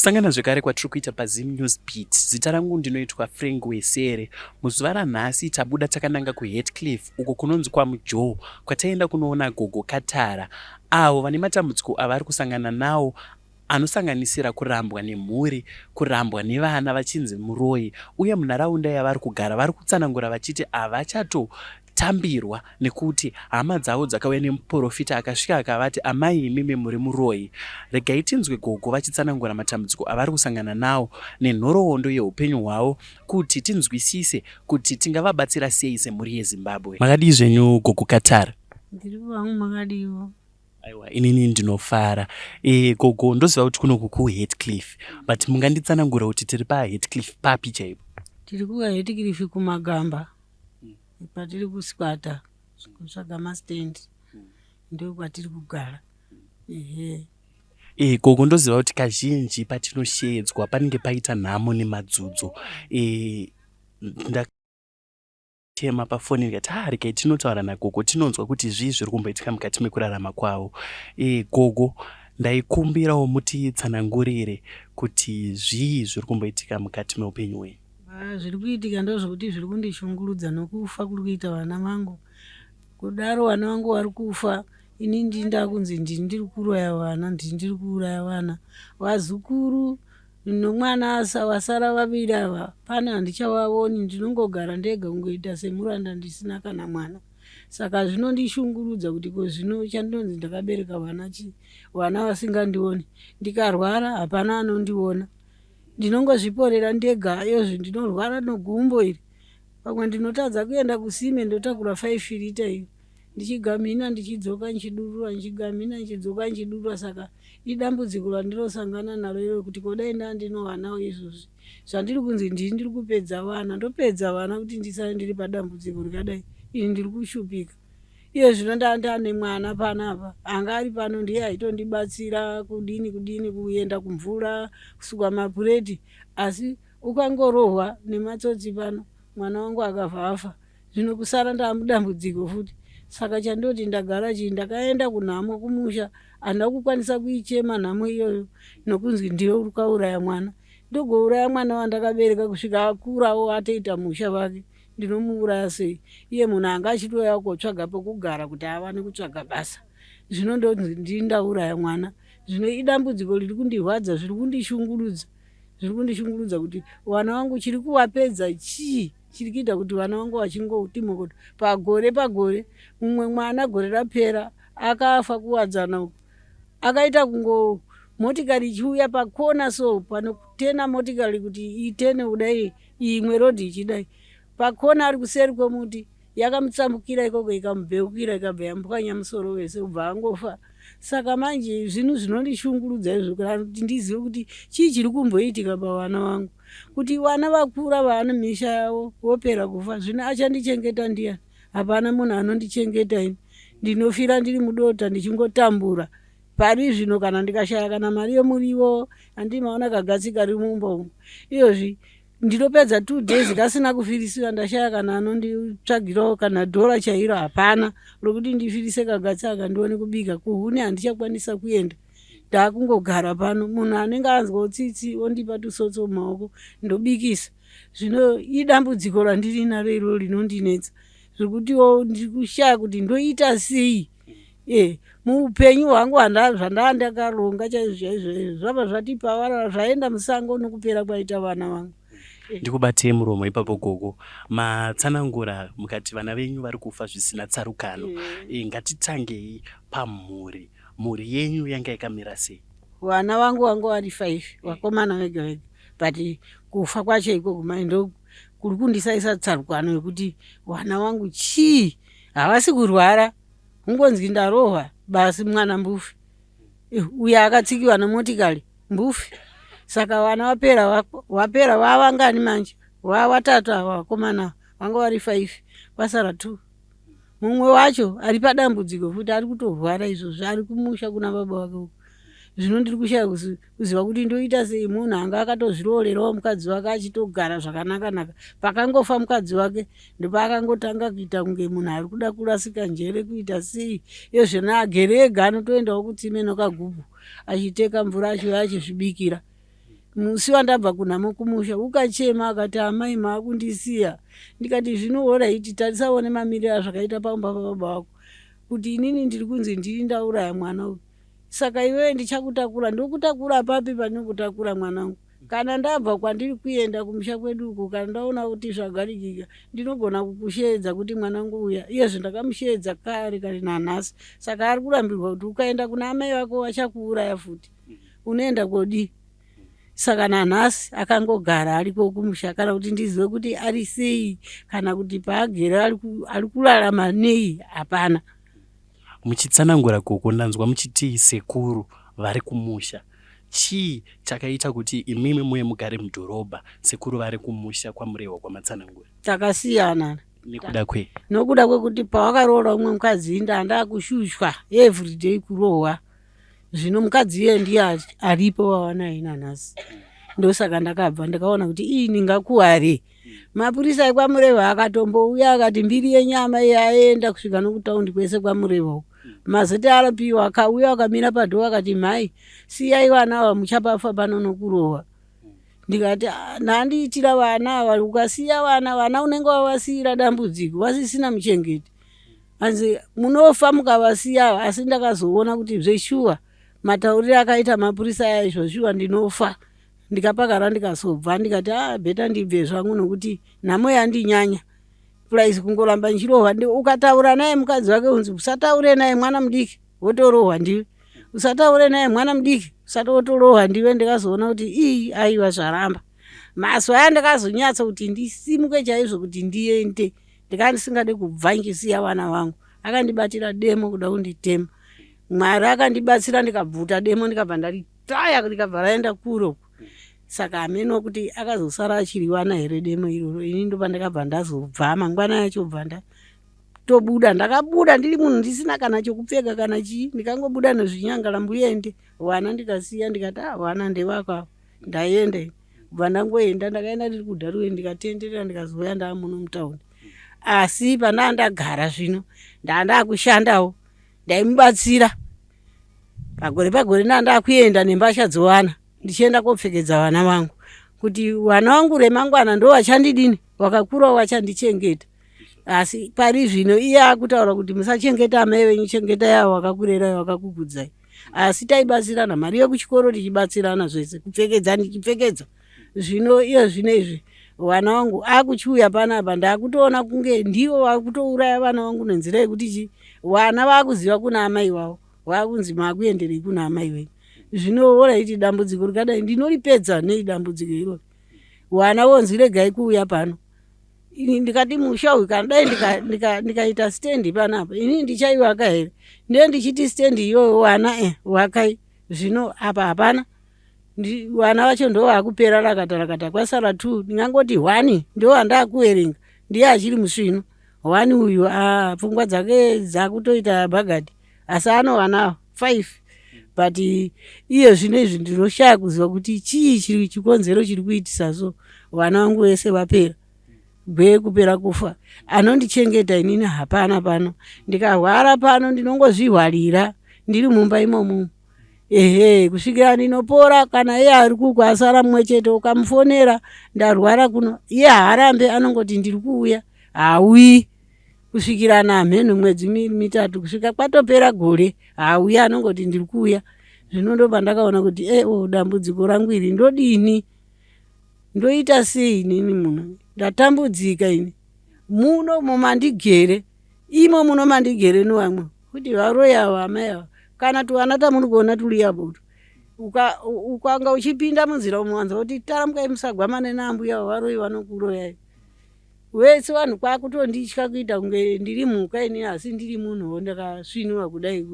Kusangana zvekare kwatiri kuita paZim News Beat. Zita rangu ndinoitwa Frank Wesere. Muzuva ranhasi tabuda takananga kuHatcliffe uko kunonzi kwaMujou kwataenda kunoona Gogo Katara avo vane matambudziko avari kusangana nawo anosanganisira kurambwa nemhuri, kurambwa nevana vachinzi muroyi uye munharaunda yavari kugara vari kutsanangura vachiti havachatotambirwa nekuti hama dzavo dzakauya nemuporofita akasvika akavati amai imimi muri muroyi. Regai tinzwe gogo vachitsanangura matambudziko avari kusangana nawo nenhoroondo yeupenyu hwavo kuti tinzwisise kuti tingavabatsira sei semhuri yeZimbabwe. Makadii zvenyu gogo Katara? Ndiri vangu makadiwo. Aiwa inini ndinofara. E, gogo ndoziva kuti kunoku kuHatcliffe but munganditsanangura kuti tiri paHatcliffe papi chaipo? Tiri kuHatcliffe kumagamba patiri kusquata kutsvaga mastand ndokwatiri kugara. Ehe. E, gogo ndoziva kuti kazhinji patinosheedzwa panenge paita nhamo nemadzudzo. E, ndakatema pafoni ndikati ha regai tinotaura nagogo tinonzwa kuti zvii zviri kumboitika mukati mekurarama kwavo. E, gogo ndaikumbirawo mutitsanangurire kuti zvii zviri kumboitika mukati meupenyu hwenyu. Ah, zviri kuitika ndozvokuti zviri kundishungurudza nokufa kuri kuita vana vangu. Kudaro vana vangu vari kufa ini ndini ndakunzi ndini ndiri kuroya vana, ndini ndiri kuuraya vana. Vazukuru nomwana wasara vaviri ava pano handichavaoni, ndinongogara ndega kungoita semuranda ndisina kana mwana. Saka zvinondishungurudza kuti ko zvino chandinonzi ndakabereka vana chii, vana vasingandioni. Ndikarwara hapana anondiona. Ndinongozviporera ndega iyozvi ndinorwara nogumbo iri. Pamwe ndinotadza kuenda kusime ndotakura 5 rita iyo ndichigamhina ndichidzoka ndichidurura ndichigamhina ndichidzoka ndichidurura saka idambudziko randinosangana naro iro kuti kodai ndandinowanawo izvozvi zvandiri kunzi ndini ndiri kupedza vana ndopedza vana kuti ndisare ndiri padambudziko rikadai ini ndiri kushupika iye zvino ndandane mwana panapa anga ari pano ndiye aitondibatsira kudini kudini kuenda kumvura kusuka mapureti asi ukangorohwa nematsotsi pano mwana wangu akabva afa zvino kusara ndaamudambudziko futi saka chandoti ndagara chii ndakaenda kunhamo kumusha handina kukwanisa kuichema nhamo iyoyo nokunzi ndiwe uri kauraya mwana ndogouraya mwana wandakabereka kusvika akurawo atoita musha vake ndinomuuraya sei iye munhu anga achitouya kotsvaga pekugara kuti awane kutsvaga basa zvino ndonzi ndini ndauraya mwana zvino idambudziko riri kundirwadza zviri kundishungurudza zviri kundishungurudza kuti vana vangu chiri kuvapedza chii chiri kuita kuti vana vangu vachingoti mokoto pagore pagore mumwe mwana gore rapera akafa kuwadzana uku akaita kungo motikari ichiuya pakona so panotena motikari kuti itene kudai imwe rodhi ichidai pakona ari kuseri kwemuti yakamutsambukira ikoko ikamubheukira ikabva yamupwanya musoro wese ubva angofa saka manje zvinhu zvinondishungurudza izvo kuti ndizive kuti chii chiri kumboitika pavana vangu kuti vana vakura vaane misha yavo vopera kufa zvino achandichengeta ndiyani hapana munhu anondichengeta ini ndinofira ndiri mudota ndichingotambura pari zvino kana ndikashaya kana mari yemuriwo handimaona kagatsi kari mumba umu iyozvi ndinopedza 2 days kasina kufirisiwa ndashaya kana anonditsvagirawo kana dhora chairo hapana rokuti ndifirise kagatsi aka ndione kubika kuhuni handichakwanisa kuenda ndakungogara pano munhu anenge anzwawo tsitsi ondipa tusotso mumaoko ndobikisa zvino idambudziko randiri naro iroro rinondinetsa zvekutiwo ndiri kushaya kuti ndoita sei e muupenyu hwangu zvandaa ndakaronga chaizvo chaizvo izvo zvabva zvati pawarara zvaenda musango nokupera kwaita vana vangu. Ndikubatei muromo ipapo gogo. Matsanangura mukati vana venyu vari kufa zvisina tsarukano. E, ngatitangei pamhuri. Mhuri yenyu yanga yakamira sei? Vana vangu vanga vari 5 vakomana vega vega but kufa kwacho ikoko mai ndo kuri kundisaisa tsarukano yekuti vana vangu chii havasi kurwara ungonzi ndarohwa basi mwana mbufi uyo akatsikiwa nemotikari mbufi saka vana vapera vapera vavangani manje vavatatu ava vakomana vanga vari 5 kwasara 2 mumwe wacho ari padambudziko futi ari kutorwara izvozvi ari kumusha kuna baba vake uko zvino ndiri kushaya kuziva kuti ndoita sei munhu anga akatozviroorerawo mukadzi wake achitogara zvakanaka naka pakangofa mukadzi wake ndopaakangotanga kuita kunge munhu ari kuda kurasika njere kuita sei iyozvona agere ega anotoendawo kutsime nokagubhu achiteka mvura achiuya achizvibikira. Musi wandabva kunhamo kumusha ukachema akati amai maakundisiya ndikati zvino horaiti tarisawo nemamiriro azvakaita pamba pababa vako kuti inini ndiri kunzi ndini ndauraya mwana uyu saka iwewe ndichakutakura ndokutakura papi pandinokutakura mwanangu kana ndabva kwandiri kuenda kumusha kwedu uko kana ndaona kuti zvagarikika ndinogona kukusheedza kuti mwanangu uya iyezve ndakamusheedza kare kare nanhasi saka ari kurambirwa kuti ukaenda kuna amai vako vachakuuraya futi unoenda kodii saka nanhasi akangogara ariko kumusha kana kuti ndizive kuti ari sei kana kuti paagere ari kurarama nei hapana. Muchitsanangura gogo ndanzwa muchiti sekuru vari kumusha. Chii chakaita kuti imimi muye mugare mudhorobha sekuru vari kumusha kwaMurehwa kwamatsanangura? Takasiyana. Nekuda kwei? Nokuda kwekuti pawakaroora umwe mukadzi ndandakushushwa everyday kurohwa. Zvino mukadzi iye ndiye aripo wawanaye nanhasi. Ndosaka ndakabva ndikaona kuti ii ndingakuware. Mapurisa ekwaMurehwa akatombouya akati mbiri yenyama iye aenda kusvika nokutaundi kwese kwaMurehwa uko. Mazita arapiwa akauya akamira padhoo akati mhai siyai vana ava muchapafa pano nokurohwa. Ndikati ah, nhandiitira vana ava ukasiya vana vana unenge wavasiira dambudziko vasisina muchengeti. Hanzi munofa mukavasiya asi ndakazoona kuti zveshuwa mataurire akaita mapurisa aya izvo shuwa ndinofa. Ndikapakara ndikazobva ndikati ah better ndibve zvangu nokuti nhamo yandinyanya. Plus kungoramba ndichirohwa ukataura naye mukadzi wake unzi usataure naye mwana mudiki wotorohwa ndiwe. Usataure naye mwana mudiki usati wotorohwa ndiwe ndikazoona kuti ii aiwa zvaramba. Mazuva aya ndakazonyatsa kuti ndisimuke chaizvo kuti ndiende ndikanga ndisingade kubva ndichisiya vana vangu. Akandibatira demo kuda kunditema. Mwari akandibatsira ndikabvuta demo ndikabva ndaritaya rikabva raenda kure uko. Saka hameno kuti akazosara achiriwana here demo iroro. Ini ndopandakabva ndazobva mangwana yacho bva ndatobuda. Ndakabuda ndiri munhu ndisina kana chokupfeka kana chii ndikangobuda nezvinyangara mbuyende vana ndikasiya ndikati ah vana ndevako ava ndaenda ini. Kubva ndangoenda ndakaenda ndiri kuDarwin ndikatenderera ndikazouya ndaamuno mutaundi. Asi pandaa ndagara zvino ndaa ndakushandawo ndaimubatsira pagore pagore ndaa ndakuenda nembatya dzovana ndichienda kopfekedza vana vangu kuti vana vangu remangwana ndo vachandidini vakakurawo vachandichengeta asi pari zvino iye akutaura kuti musachengeta amai venyu chengetai avo vakakurerai vakakukudzai asi taibatsirana mari yekuchikoro tichibatsirana zvese kupfekedza ndichipfekedza zvino iye zvino izvi vana vangu akuchiuya panapa ndakutoona kunge ndivo vakutouraya vana vangu nenzira yekuti chi vana vakuziva kuna amai vavo vakunzi makuenderei kuna amai venyu zvino oraiti dambudziko rikadai ndinoripedza nei dambudziko irori vana vonzi regai kuuya pano ini ndikati musha uyu kana dai ndikaita ndika, ndika stendi panapa ini ndichaivaka here ndiye ndichiti stendi iyoyo wana e eh, wakai zvino apa hapana vana vacho ndo vakupera rakata rakata kwasara two ndingangoti one ndo andakuverenga ndiye achiri musvinu one uyu ah, pfungwa dzake dzakutoita bhagadi asi anovanawo five but iye zvino izvi ndinoshaya kuziva kuti chii chiri chikonzero chiri kuitisa so vana vangu vese vapera gwee kupera kufa anondichengeta inini hapana pano ndikarwara pano ndinongozvihwarira ndiri mumba imomo ehe kusvikira ndinopora kana iye ari kuko asara mumwe chete ukamufonera ndarwara kuno iye haarambe anongoti ndiri kuuya hauyi kusvikira namheno mwedzi mitatu kusvika kwatopera gore hauya anongoti ndiri kuuya zvino ndopandakaona kuti e o dambudziko rangu iri ndodini ndoita sei inini muno ndatambudzika ini muno mumandigere imo muno mandigere nevamwe kuti varoyi ava amai ava kana tuvana tamuri kuona turi apo ukanga uchipinda munzira umu wanzwa kuti taramukai musagwamane naambuya ava varoyi vanokuroyai Vese vanhu kwakutonditya kuita kunge ndiri mhuka ini asi ndiri munhuwo ndakasvinura kudai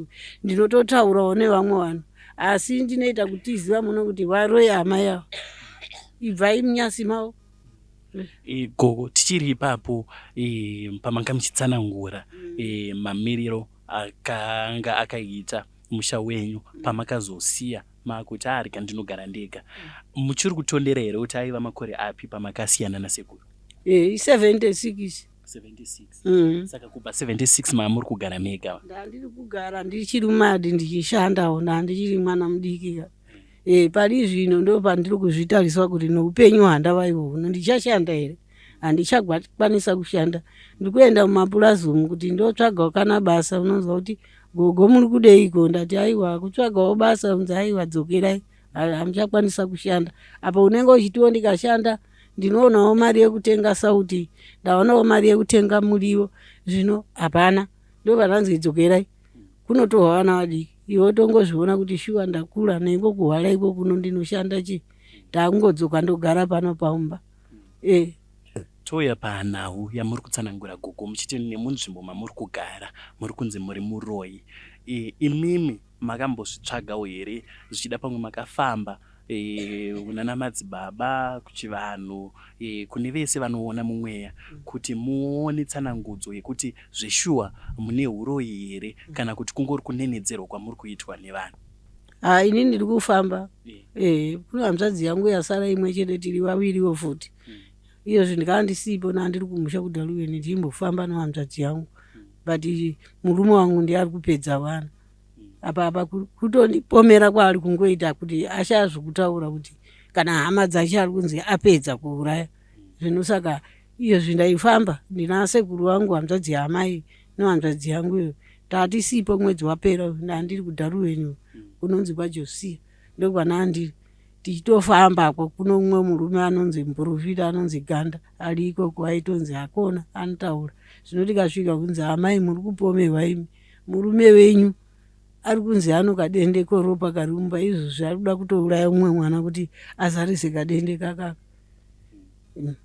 ndinototaurawo nevamwe vanhu asi ndinoita kutiziva muno kuti varoyi amai ava ibvai munyasi mavo. E, gogo tichiri ipapo e, pamanga muchitsanangura e, mamiriro akanga akaita musha wenyu pamakazosiya Makuti ah rega ndinogara ndega. Muchiri kutondera here kuti aiva makore api pamakasiyana nasekuru? Eh, 76. 76. Mm. Saka kubva 76 maamuri kugara mega? Ndandiri kugara ndichiri mumadi ndichishandawo ndandichiri mwana mudiki ka. E, pari zvino ndo pandiri kuzvitariswa kuti noupenyu hwandava ihwo huno ndichashanda here handichakwanisa kushanda ndiri kuenda mumapurazi umu kuti ndotsvagawo kana basa unonzwa kuti gogo muri kudeiko ndati aiwa kutsvagawo basa unzi aiwa dzokerai hamuchakwanisa kushanda apa unenge uchitiwo ndikashanda ndinoonawo mari yekutenga sauti ndaonawo mari yekutenga muriwo zvino hapana ndovananzi dzokerai kunotohwa vana vadiki iwe wotongozviona kuti shuwa ndakura neiko kuhwara iko kuno ndinoshanda chii ndakungodzoka ndogara pano paumba e Touya panhau yamuri kutsanangura gogo muchiti nemunzvimbo mamuri kugara muri kunzi muri muroyi. E, imimi makambozvitsvagawo here zvichida pamwe makafamba e, nana madzibaba kuchivanhu e, kune vese vanoona mumweya kuti muone tsanangudzo yekuti zveshuwa mune huroyi here kana kuti kungori kunenedzerwa kwamuri kuitwa nevanhu? Ha ini ndiri kufamba e, kune hanzvadzi yangu yasara imwe chete tiri vaviriwo futi mm. Iyozvi ndikava ndisipo nandiri kumusha kuDaluweni ndichimbofamba nehanzvadzi yangu but murume wangu ndiye ari kupedza vana apa apa kutondipomera kwaari kungoita kuti ashaya zvokutaura kuti kana hama dzacho ari kunzi apedza kuuraya zvino saka iyozvi ndaifamba ndina sekuru vangu hanzvadzi yaamai nehanzvadzi yangu iyo tatisipo mwedzi wapera ndandiri kuDaluweni kunonzi kwaJosiya ndokwanandiri tichitofambako kuno umwe murume anonzi muprofita anonzi Ganda ari ikoko aitonzi hakona anotaura zvino tikasvika kunzi amai muri kupomerwa imi murume wenyu ari kunzi ano kadende koropa kari mumba izvozvi ari kuda kutouraya umwe mwana kuti azarise kadende kakaka mm.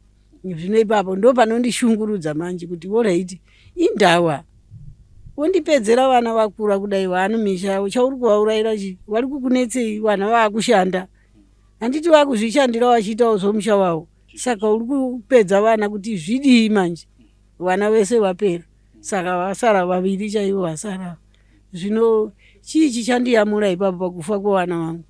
Zvino ipapo ndo panondishungurudza manje kuti orit indawa wondipedzera vana vakura kudai vano misha yavo chauri kuvaurayira chii vari kukunetsei vana vaakushanda handiti vakuzvishandira vachiitawo zvomusha wavo saka uri kupedza vana kuti zvidii manje vana vese vapera saka vasara vaviri chaivo vasara zvino chii chichandiyamura ipapo pakufa kwevana vangu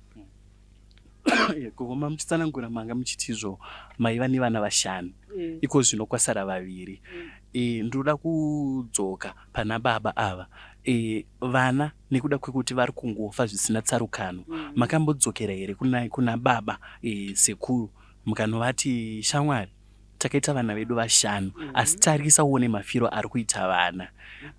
Gogo mamuchitsanangura manga muchiti izvo maiva nevana vashanu mm. iko zvino kwasara vaviri mm. e, ndinoda kudzoka pana baba ava e, vana nekuda kwekuti vari kungofa zvisina tsarukano mm. makambodzokera here kuna, kuna baba e, sekuru mukanovati shamwari takaita vana vedu vashanu mm -hmm. asi tarisa uone mafiro ari kuita vana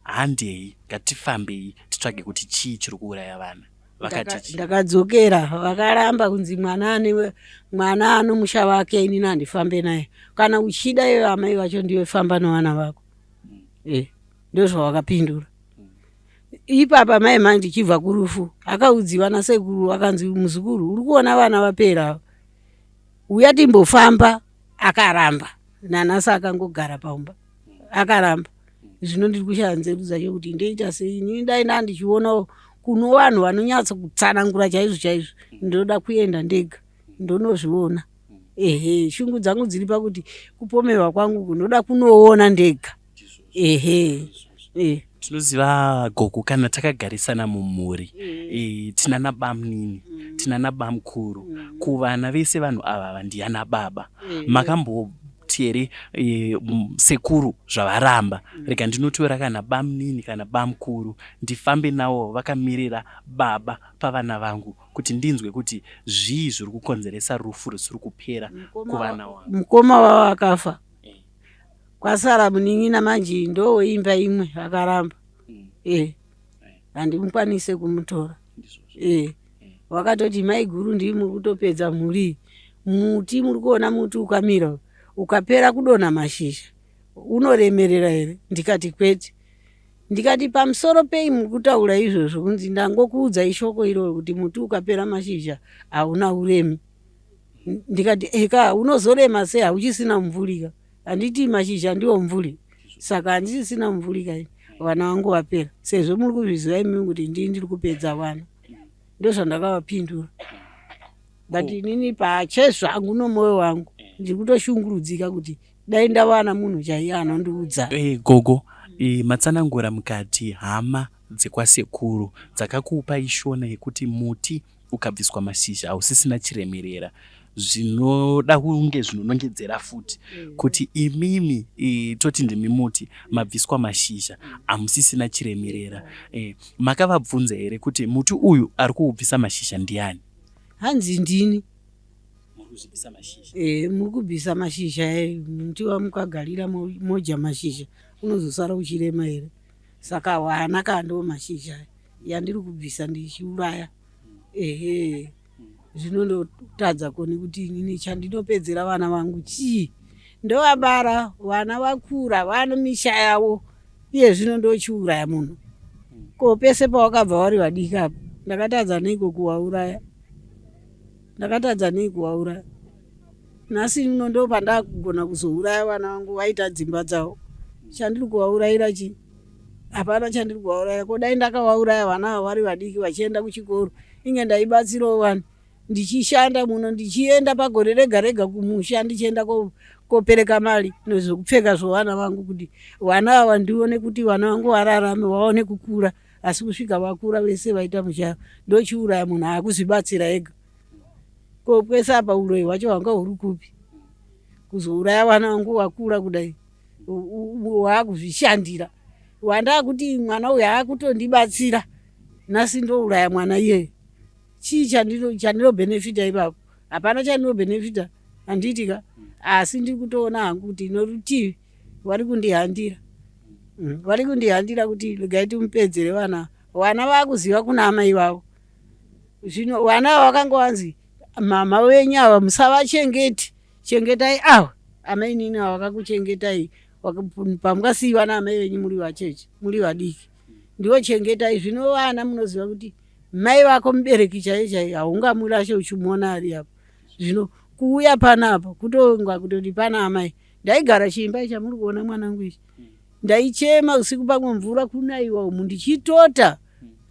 handei ngatifambei titsvage kuti chii chiri kuuraya vana vakati chii? Ndakadzokera vakaramba kunzi mwana ane mwana ano musha wake inini handifambe naye kana uchida iwe amai vacho ndiwe famba nevana vako mm. eh ndozvawakapindura mm. ipapa mai mai ndichibva kurufu akaudziwa nasekuru akanzi muzukuru uri kuona vana vapera uya timbofamba akaramba nanhasi akangogara paumba akaramba zvino ndiri kushaya nzeru dzacho kuti ndoita sei ini dai ndaa ndichionawo kuno vanhu vanonyatso kutsanangura chaizvo chaizvo ndoda kuenda ndega ndonozviona ehe shungu dzangu dziri pakuti kupomerwa kwangu kunoda kunoona ndega ehe eh. Tinoziva gogo kana takagarisana mumhuri mm. e, tina nabamnini mm. tina nabamkuru mm. kuvana vese vanhu ava ndiyana baba mm. makamboti here e, sekuru zvavaramba mm. rega ndinotora kana bamnini kana bamkuru ndifambe nawo vakamirira baba pavana vangu kuti ndinzwe kuti zvii zviri kukonzeresa rufu rusiri kupera kuvana wangu mukoma wavo akafa kwasara munin'ina manje ndoweimba imwe akaramba mm. e handimukwanise kumutora e wakatoti maiguru ndii muri kutopedza mhuri muti muri kuona muti ukamira ukapera kudonha mashizha unoremerera here ndikati kwete ndikati pamusoro pei muri kutaura izvozvo kunzi ndangokuudzai shoko iroro kuti muti ukapera mashizha hauna uremi ndikati eka unozorema sei hauchisina mumvuri ka handiti mashizha ndiwo mvuri saka handisisina mumvuri ka ini vana vangu vapera sezvo muri kuzviziva imimi kuti ndii ndiri kupedza vana ndozvandakavapindura but inini pachezvangu nomwoyo wangu ndiri kutoshungurudzika kuti dai ndawana munhu chaiye anondiudza hey, eh, gogo e, matsanangura mukati hama dzekwasekuru dzakakupa ishona yekuti muti ukabviswa mashizha hausisina chiremerera zvinoda kunge zvinonongedzera futi mm. kuti imimi e, toti ndimi muti mabviswa mashizha hamusisina chiremerera e, makavabvunza here kuti muti uyu ari kuubvisa mashizha ndiani? Hanzi ndini. Eh, muri kubvisa mashizha eh, muti wamukagarira modya mashizha unozosara uchirema here? Saka wana ka ndo mashizha yandiri kubvisa ndichiuraya. Ehe. Zvino ndotadza koni kuti inini chandinopedzera vana vangu chii? Ndovabara vana vakura vano misha yavo iye zvino ndochiuraya munhu. Ko pese pawakabva wari vadiki apa ndakatadza neiko kuvauraya? Ndakatadza nei kuvauraya? Nhasi uno ndo pandakugona kuzouraya vana vangu vaita dzimba dzavo. Chandiri kuvaurayira chii? Hapana chandiri kuvauraya. Ko dai ndakavauraya vana ava vari vadiki vachienda kuchikoro inge ndaibatsirawo vanhu ndichishanda muno ndichienda pagore rega rega kumusha ndichienda kopereka mari nezvekupfeka zvevana vangu kuti vana ava ndione kuti vana vangu vararame vaone kukura asi kusvika vakura vese vaita musha ndochiuraya munhu akuzvibatsira ega ko kwese apa uroyi hwacho hwanga huri kupi kuzouraya vana vangu vakura kudai waakuzvishandira wandakuti mwana uyu aakutondibatsira nhasi ndouraya mwana iyeye chii chandinobhenefita ipapo hapana chandinobhenefita handiti ka asi ndiri kutoona hangu kuti norutivi vari kundihandira mm, vari kundihandira kuti regai timupedzere vana vana vakuziva kuna amai vavo zvino vana ava vakanga vanzi mama venyu ava musavachengeti chengetai ava amainini ava vakakuchengetai pamukasiiwa naamai venyu muri vacheche muri vadiki ndivo chengetai zvino vana munoziva kuti mai vako mubereki chaiye chaiye haungamurashe uchimuona ari apo zvino kuuya panapa kutonga kutoti pana amai ndaigara chiimba chamuri kuona mwanangu ichi ndaichema usiku pamwe mvura kunaiwa umu ndichitota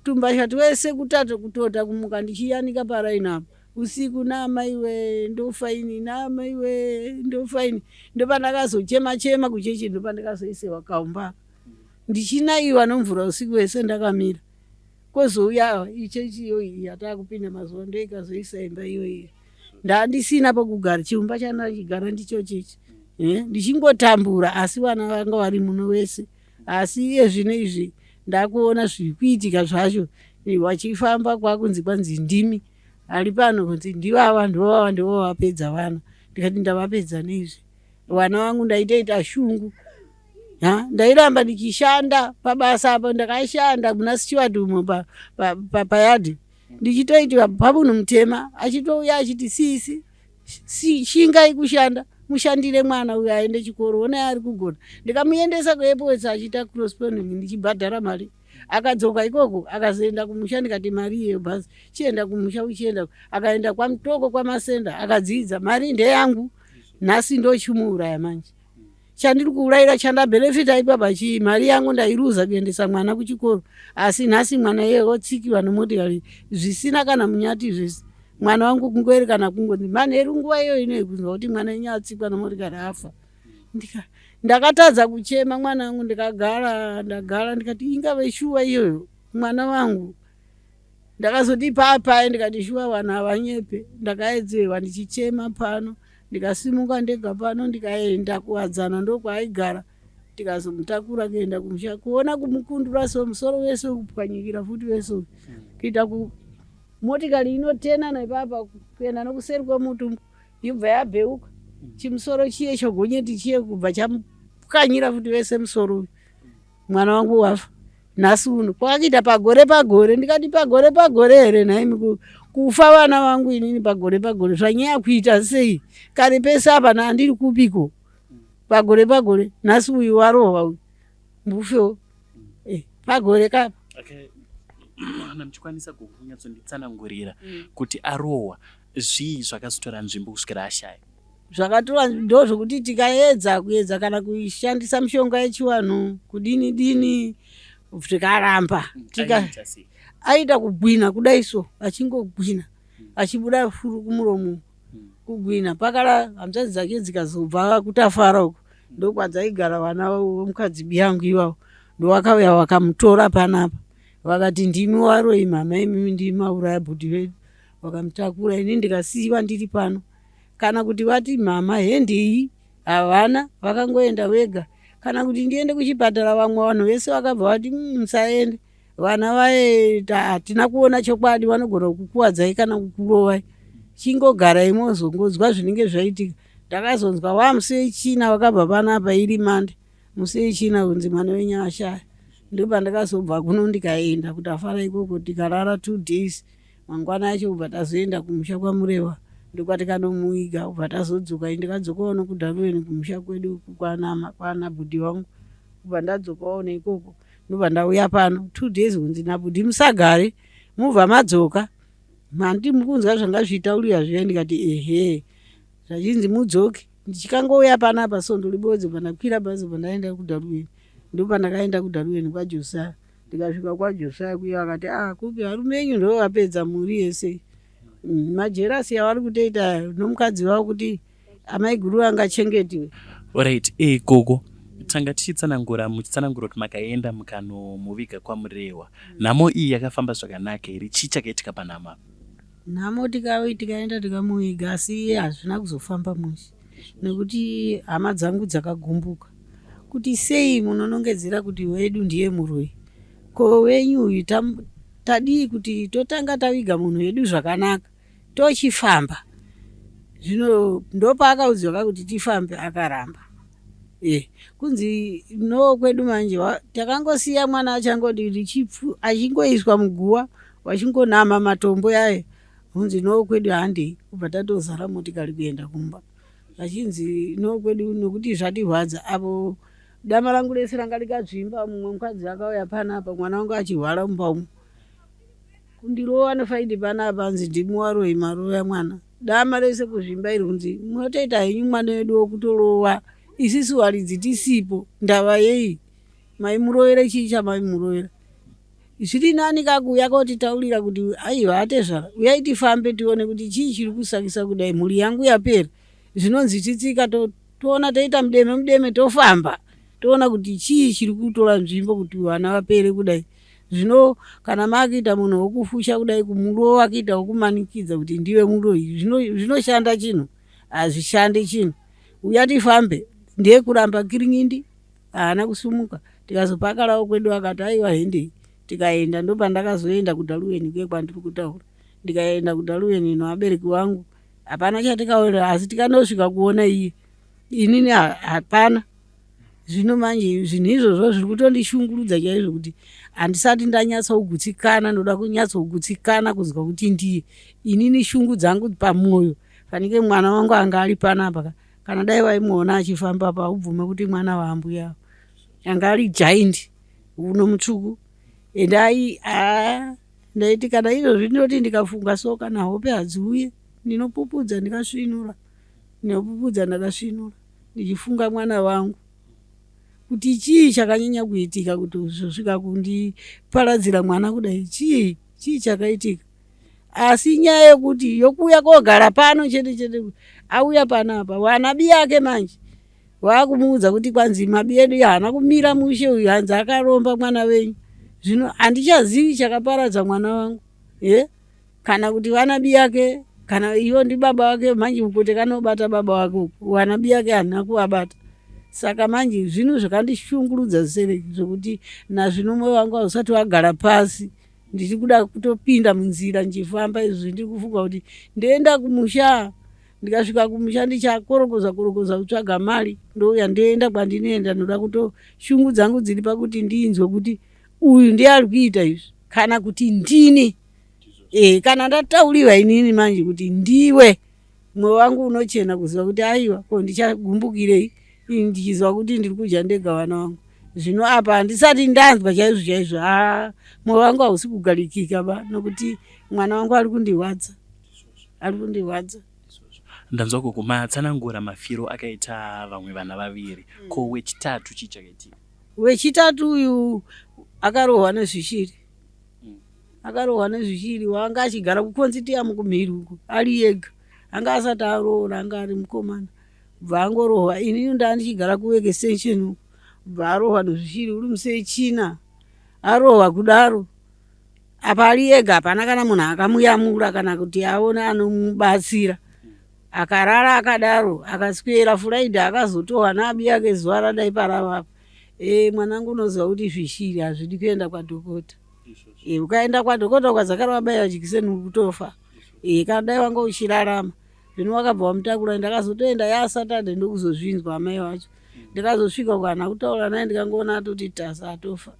tumbasha twese kutata kutota kumuka ndichiyanika paraini apo usiku naamai we ndofa ini naamai we ndofa ini ndopandakazochema chema kuchechi ndopandakazoisewa kaumba ndichinaiwa nomvura usiku wese ndakamira Kozouya ichechi iyoyi yatakupinda mazuva ndoikazoisa imba iyoyi ndandisina pokugara chiumba chandachigara ndicho chichi eh, ndichingotambura asi vana vanga vari muno wese asi iye zvino izvi ndakuona zviri kuitika zvacho vachifamba kwakunzi kwanzi ndimi ari pano kunzi ndivava ndovava ndovavapedza vana ndikati ndavapedza neizvi vana vangu ndaitoita shungu Ha, ndairamba ndichishanda pabasa apo ndakashanda muna Stewart umo payadhi pa, pa, ndichitoitira pamunhu mutema achitouya achiti sisi si, shingai kushanda mushandire mwana uyo aende chikoro onai ari kugona ndikamuendesa kuairport achiita corresponding ndichibhadhara mari akadzoka ikoko akazoenda kumusha ndikati mari iyeyo bhazi chienda kumusha uchienda akaenda kwamutoko kwamasenda akadzidza mari ndeyangu nhasi ndochimuuraya manje chandiri kuurayira chandabhenefita ipapa chii mari yangu ndairuza kuendesa mwana kuchikoro asi nhasi mwana iye otsikiwa nomotikari zvisina kana munyati zvese mwana wangu kungoerekana kungonzi manheru nguva iyo inoyi kunzwa kuti mwana enyu atsikwa nomotikari afa ndika ndakatadza kuchema mwana wangu ndikagara ndagara ndikati ingave shuwa iyoyo mwana wangu Ndakazoti paapaye ndikati shuwa vanhu havanyepe. Ndakaedzewa ndichichema pano ndikasimuka ndega pano ndikaenda kuwadzana ndokwaaigara tikazomutakura kuenda kumusha kuona kumukundura so musoro wese kupwanyikira futi wese uyu kuita ku motikari inotenana ipapa kuenda nokuseri kwemuti yobva yabheuka chimusoro chiye chogonyeti chiye kubva chamupwanyira futi wese musoro uyu mwana wangu wafa nhasi uno kwakakuita pagore pagore ndikati pagore pagore here nhaimi kufa vana vangu inini pagore pagore zvanyaya kuita sei kare pese apa nandiri kupiko pagore pagore nhasi uyu warohwa uyu mbufewo eh, pagore kapa okay. Kana muchikwanisa kunyatsonditsanangurira mm. kuti arohwa zvii zvakazotora nzvimbo kusvikira ashaya Zvakatora ndozvokuti tikaedza kuedza kana kuishandisa mishonga yechivanhu kudini dini zvikaramba tika aita kugwina kudai so achingogwina achibuda furu kumuromo kugwina pakala hanzvadzi dzake dzikazobva kutafara uko ndokwadzaigara vana vomukadzi biyangu ivavo ndowakauya vakamutora panapa vakati ndimi waroyi mama imimi ndimi mauraya bhudhi vedu vakamutakura ini ndikasiiwa ndiri pano kana kuti vati mhamha hendei havana vakangoenda vega kana kuti ndiende kuchipatara vamwe vanhu vese vakabva vati mm, musaende vana vaye hatina kuona chokwadi vanogona kukuwadzai kana kukurovai. Chingogarai mozongonzwa zvinenge zvaitika. Ndakazonzwa wamusi wechina wakabva panapa iri Monday. Musi wechina kunzi mwana wenyu ashaya. Ndopandakazobva kuno ndikaenda kutafara ikoko tikarara 2 days. Mangwana acho kubva tazoenda kumusha kwaMurewa, ndokwatikanomuiga. Kubva tazodzoka, ndikadzokawo nokuDharuweni kumusha kwedu kwana bhudhi wangu. Kubva ndadzokawo neikoko, ndobva ndauya pano 2 days, kunzi nabhudhi musagare, mubva madzoka. Mandi mukunzwa zvanga zvichitauriwa zviya, ndikati ehe, zvachinzi mudzoke. Ndichikangouya panapa sondo ribodzi, pandakwira bhazi pandaenda kuDharuweni. Ndopandakaenda kuDharuweni kwaJosiah. Ndikasvika kwaJosiah kuya, akati, "Ah, kupi, varume enyu ndo vapedza mhuri yese." Majerasi avari kutoita nomukadzi wavo kuti amaiguru angachengetiwe. Alright, gogo, tanga tichitsanangura, muchitsanangura kuti makaenda mukanomuviga kwaMurewa. Nhamo iyi yakafamba zvakanaka here? Chii chakaitika panhamo apa? Nhamo tikaenda tikamuviga, asi hazvina kuzofamba mushe, nekuti hama dzangu dzakagumbuka kuti sei munonongedzera kuti wedu ndiye muroyi, ko wenyu uyu tadii kuti totanga taviga munhu wedu zvakanaka tochifamba. Zvino ndopaakaudzwa ka kuti tifambe, akaramba. Kunzi no kwedu manje takangosiya mwana achangoti richipfu achingoiswa muguwa, wachingonama matombo yayo, hunzi no kwedu handei. Kubva tatozara motikari kuenda kumba, vachinzi no kwedu nokuti zvatirwadza. Apo dama rangu rese ranga rikadzvimba. Mumwe mukadzi akauya panapa mwana wangu achirwara mumba umu, kundirova nefaindi panapa, anzi ndimuwaroi maroya mwana, dama rese kuzvimba iri. Kunzi munotoita henyu mwana wedu wokutorowa, isisu varidzi tisipo, ndava yei maimurovere? Chii chamaimurovera? Zviri nani kakuuya kotitaurira kuti aiwa, atezvara, uyai tifambe tione kuti chii chiri kusakisa kudai, mhuri yangu yapera. Zvinonzi titsika toona toita mudeme mudeme, tofamba toona kuti chii chiri kutora nzvimbo kuti vana vapere kudai. Zvino kana makuita munhu wokufusha kudai, kumurova, kuita wokumanikidza kuti ndiwe muroyi, zvinoshanda chinhu? Hazvishandi chinhu. Uya tifambe, ndiye kuramba kiringindi, haana kusumuka. Tikazopakarawo kwedu, akati aiwa, hendei. Tikaenda, ndopandakazoenda kuDharuweni kuye kwandiri kutaura. Ndikaenda kuDharuweni nevabereki vangu, hapana chatikaona, asi tikanosvika kuona iye, inini hapana. Zvino manje zvinhu izvozvo zviri kutondishungurudza chaizvo kuti handisati ndanyatsogutsikana. Ndoda kunyatsogutsikana kunzwa kuti ndiye. Inini shungu dzangu pamwoyo, fanike mwana wangu anga ari panapa kana dai waimuona achifamba pa, ubvume kuti mwana waambuya anga ari giant uno mutsvuku. Ende ai a ndaiti kana izvozvi ndinoti ndikafunga so, kana hope hadziuye, ndinopupudza ndikasvinura, ndinopupudza ndakasvinura ndichifunga mwana wangu kuti chii chakanyanya kuitika kuti uzosvika kundiparadzira mwana kudai, chii, chii chakaitika? Asi nyaya yekuti yokuuya kogara pano chete chete, auya panapa wana biyake manje vakumuudza kuti kwanzi mabi edu haana kumira mushe, uyu hanzi akaromba mwana wenyu. Zvino handichazivi chakaparadza mwana wangu ye, kana kuti vana biyake, kana ivo ndi baba vake. Manje uko tikanobata baba wake uku, vana biyake handina kuvabata. Saka manje zvinhu zvakandishungurudza sereki zvokuti nazvino mwoyo wangu hausati wagara pasi. Ndichiri kuda kutopinda munzira ndichifamba izvi, ndiri kufunga kuti ndoenda kumusha. Ndikasvika kumusha ndichakorokoza korokoza kutsvaga mari, ndouya ndoenda kwandinoenda. Ndoda kuto shungu dzangu dziri pakuti ndinzwe kuti uyu ndiye ari kuita izvi kana kuti ndini. Kana ndatauriwa inini manje kuti ndiwe, mwoyo wangu unochena kuziva kuti aiwa, ko ndichagumbukirei ini ndichiziva kuti ndiri kudya ndega vana vangu? Zvino apa handisati ndanzwa chaizvo chaizvo. Ha, mwoyo wangu hausi kugarikika ba, nokuti mwana wangu ari kundirwadza, ari kundirwadza. Ndanzwa gogo matsanangura mafiro akaita vamwe vana vaviri. Ko wechitatu, chii chakaitika? Wechitatu uyu akarohwa nezvishiri. Akarohwa nezvishiri. Wanga achigara kuConstitium kumhiri uko ari ega, anga asati aroora, anga ari mukomana, bva angorohwa. Inini ndaa ndichigara kuwork extension uko, bva arohwa nezvishiri uri musi wechina. Arohwa kudaro, apa ari ega, hapana kana munhu akamuyamura kana kuti aone anomubatsira. Akarara akadaro, akaswera Friday, akazotohwa naabi yake zuva radai paravapa. Mwanangu, unoziva kuti zvishiri hazvidi kuenda kwadhokota. Ukaenda kwadhokota ukadzakara wabaiwa jikiseni, uri kutofa. E, kana dai wanga uchirarama zvino wakabva wamutakura. Ndakazotoenda yaSaturday ndokuzozvinzwa amai vacho. Ndikazosvika kana kutaura naye ndikangoona atoti tasa atofa.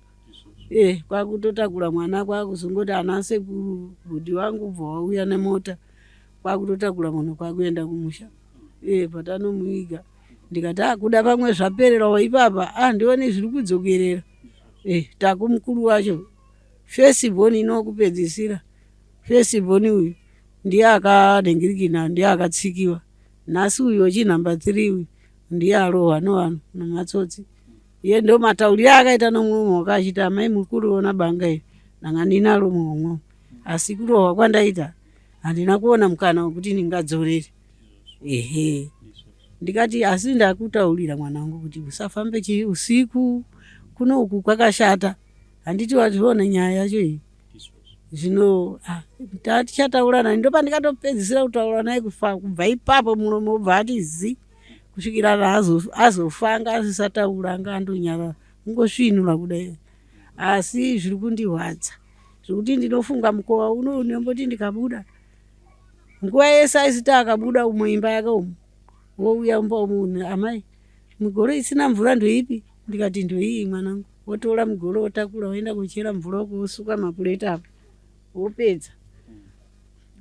E, kwakutotakura mwana kwakuzongoti ana sekuru bhudhi wangu ubva wauya nemota kwakutotakura munhu kwakuenda kumusha. E, patanomuviga ndikati akuda pamwe zvapererawo ipapa, ah, ndione zviri kudzokerera. E, takumukuru wacho first born inokupedzisira first born uyu ndiye akanhingirikina, ndiye akatsikiwa. Nhasi uyu wechinhamba 3 uyu ndiye arohwa nevanhu nematsotsi. Iye ndo matauriro aakaita nomuromo wake achiti amai muri kuriona banga iri, ndanga ndinaro muhomwe, asi kurohwa kwandaita handina kuona mukana wekuti ndingadzorere. Ehe, ndikati asi ndakutaurira mwana wangu kuti usafambe chii usiku kuno uku kwakashata, handiti wazviona nyaya yacho iyi. Zvino tatichataura naye ndopandikatopedzisira kutaura naye kubva ipapo muromo wobva ati zi kusvikira azofa anga asisataura, anga andonyarara kungosvinura kudai. Asi zviri kundirwadza zvekuti ndinofunga mukova uno unomboti ndikabuda nguva yese aisiti akabuda muimba yake umu wouya mumba umu, amai migoro isina mvura ndoipi? Ndikati ndoiyi mwanangu. Wotora mugoro wotakura woenda kuchera mvura uko wosuka mapureti apo wopedza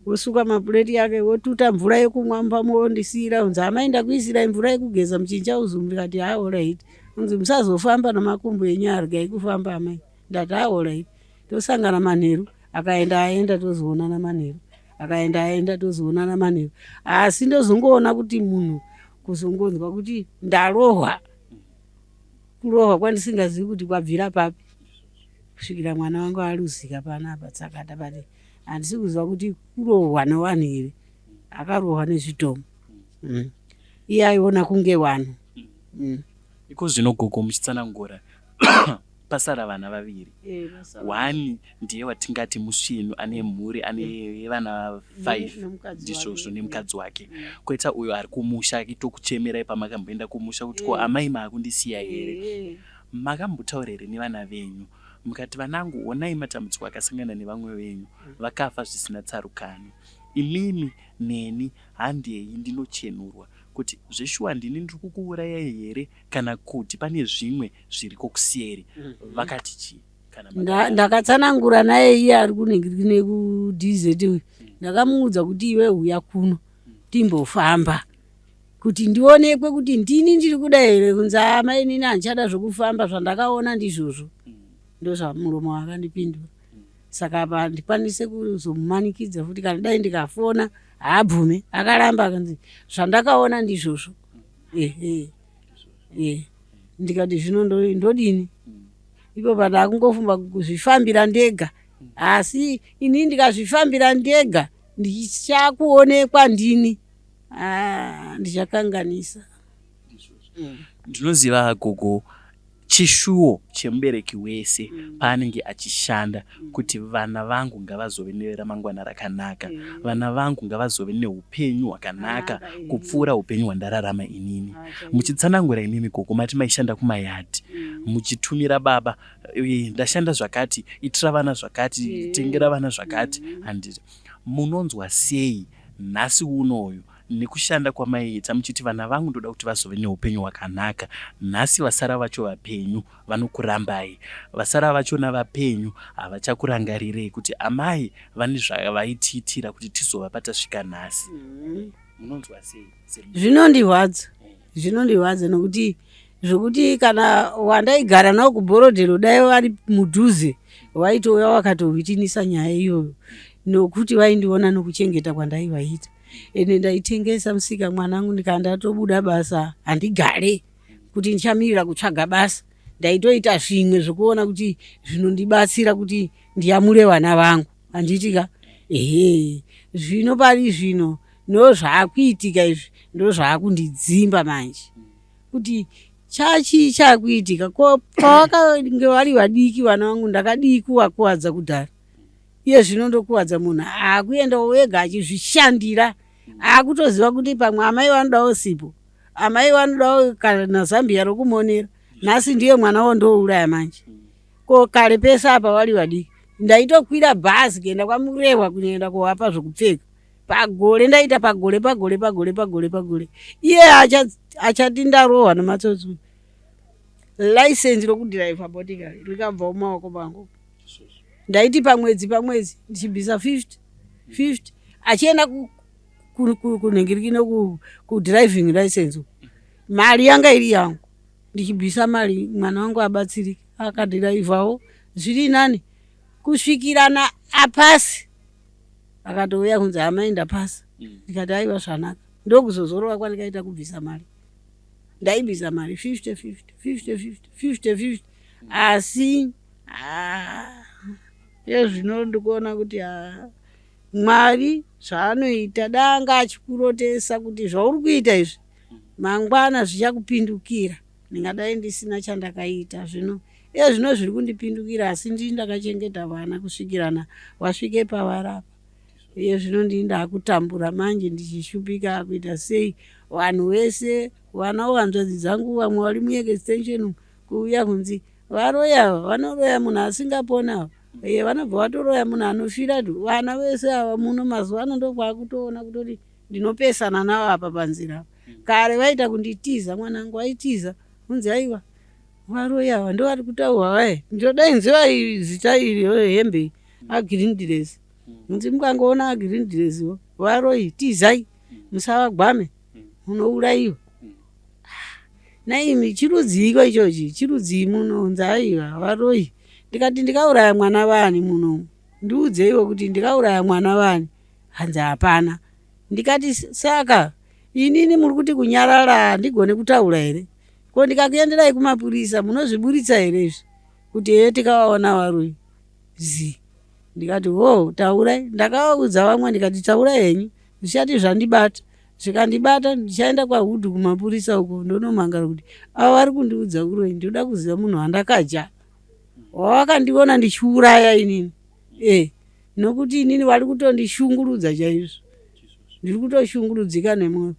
wosuka mapureti yake wotuta mvura yekumwa mumba wondisiira unzi amai ndakuisirai mvura yekugeza muchinja uzu. Ndikati ha, alright. Unzi musazofamba namakumbo enyu, argai kufamba amai. Ndati ha, alright, tosangana manheru. Akaenda aenda tozoonana manheru, akaenda aenda tozoonana manheru. Asi ndozongoona kuti munhu kuzongonzwa kuti ndarohwa, kurohwa kwandisingazivi kuti kwabvira papi, kusvikira mwana wangu aruzika panapa tsakata pati handisi kuziva kuti kurohwa nevanhu here, akarohwa nezvitomo. Iye aiona kunge vanhu. Iko zvino gogo muchitsanangura pasara vana vaviri. One ndiye watingati musvinu ane mhuri, ane vana 5 ndizvozvo nemukadzi wake. Koita uyo ari kumusha akitokuchemerai pamakamboenda kumusha kuti ko amai maakundisiya here. Makambotaura here nevana venyu mukati vanangu honai matambudziko akasangana nevamwe venyu vakafa zvisina tsarukano, imimi neni handei ndinochenurwa kuti zveshuwa ndini ndiri kukuurayai here kana kuti pane zvimwe zviriko kuseri? Vakati chii kana Ndakatsanangura naye iye ari kunenge kuDZ uyu. Ndakamuudza kuti iwe huya kuno timbofamba kuti ndionekwe kuti ndini ndiri kuda here. Kunzi amai inini handichada zvokufamba, zvandakaona ndizvozvo. Ndozvamuromo wakandipindura. Saka apa handikwanise kuzomumanikidza futi, kana dai ndikafona haabvume, akaramba akanzi zvandakaona ndizvozvo. Ehe, ndikati zvino ndodini ipo pandakungofunga kuzvifambira ndega, asi ini ndikazvifambira ndega ndichakuonekwa ndini, ndichakanganisa. Ndinoziva gogo, chishuwo chemubereki wese paanenge achishanda kuti vana vangu ngavazove neramangwana rakanaka, vana vangu ngavazove neupenyu hwakanaka kupfuura upenyu hwandararama inini. Muchitsanangura imimi gogo mati maishanda kumayadhi muchitumira baba, ndashanda zvakati, itira vana zvakati, tengera vana zvakati, handiti? Munonzwa sei nhasi unoyu nekushanda kwamaiita muchiti vana vangu ndoda kuti vazove neupenyu hwakanaka, nhasi vasara vacho vapenyu vanokurambai, vasara vachona vapenyu havachakurangarirei kuti amai vane zvavaitiitira kuti tizova patasvika nhasi? Munonzwa sei? Zvinondirwadza, zvinondirwadza nokuti zvokuti kana wandaigara nawo kuBhorodhero dai vari mudhuze vaitouya vakatohwitinisa nyaya iyoyo, nokuti vaindiona nokuchengeta kwandaivaita. Ende ndaitengesa musika mwanangu, ndikanga ndatobuda basa handigare kuti ndichamirira kutsvaga basa. Ndaitoita zvimwe zvokuona kuti zvinondibatsira kuti ndiyamure vana vangu, handiti ka? Ehe, zvino pari zvino ndozvaakuitika izvi, ndozvaakundidzimba manje kuti chachii chakuitika. Ko pavakange vari vadiki vana vangu ndakadii kuvakuwadza kudhara? Iye zvino ndokuwadza munhu akuendawo wega achizvishandira, akutoziva kuti pamwe amai vanodawo sipo, amai vanodawo kana zambia rokumonera. Nhasi ndiye mwana wondouraya manje. Ko kare pese apa vari vadiki ndaitokwira bhazi kuenda kwaMurehwa kunoenda kovapa zvokupfeka. Pagore ndaita pagore pagore pagore pagore pagore. Iye achati ndarohwa nematsotsi. License rokudhiraivha motikari rikabva mumaoko mangu. Ndaiti pamwedzi pamwedzi ndichibvisa 50 50 achienda kunhingirikino kudriving license. Mari yanga iri yangu ndichibvisa mari mwana wangu abatsirike akadhiraivhawo zviri nani kusvikirana apasi akatouya kunzi amai ndapasa mm. ndikati aiwa zvanaka ndokuzozorova kwandikaita kubvisa mari ndaibvisa mari 50 50 50 50 50 50 asi ah, ezvino ndikuona kuti ah, mwari zvaanoita danga achikurotesa kuti zvauri kuita izvi mangwana zvichakupindukira ndingadai ndisina chandakaita zvino iye zvino zviri kundipindukira asi ndii ndakachengeta vana kusvikirana wasvike pavarapa iye zvino ndii ndakutambura manje ndichishupika kuita sei vanhu vese vana hanzvadzi dzangu vamwe vari muextension kuuya kunzi varoyi ava vanoroya munhu asingaponi ava iye vanobva vatoroya munhu anofira vana vese ava muno mazuva ano ndokwakutoona kutoti ndinopesana navo apa panzira apa kare vaita kunditiza mwanangu aitiza kunzi aiwa varoyi ava ndovari kutaurwa vaye ndodainziva zita iri hembe iyi agreen dress kunzi mukangoona agreen dress wo varoyi tizai musavagwame munourayiwa naimi chirudziiko ichochi chirudzii munonzi aiwa varoyi ndikati ndikauraya mwana vani muno ndiudzeiwo kuti ndikauraya mwana vani hanzi hapana ndikati saka inini muri kuti kunyarara handigone kutaura here ko ndikakuenderai kumapurisa munozviburitsa here izvi kuti hee tikavaona varoyi zi ndikati ho taurai ndakavaudza vamwe ndikati taurai henyu zvichati zvandibata zvikandibata ndichaenda kwahudhu kumapurisa uko ndonomangara kuti ava vari kundiudza uroyi ndinoda kuziva munhu wandakadya wawakandiona ndichiuraya inini e nokuti inini vari kutondishungurudza chaizvo ndiri kutoshungurudzika nemwoyo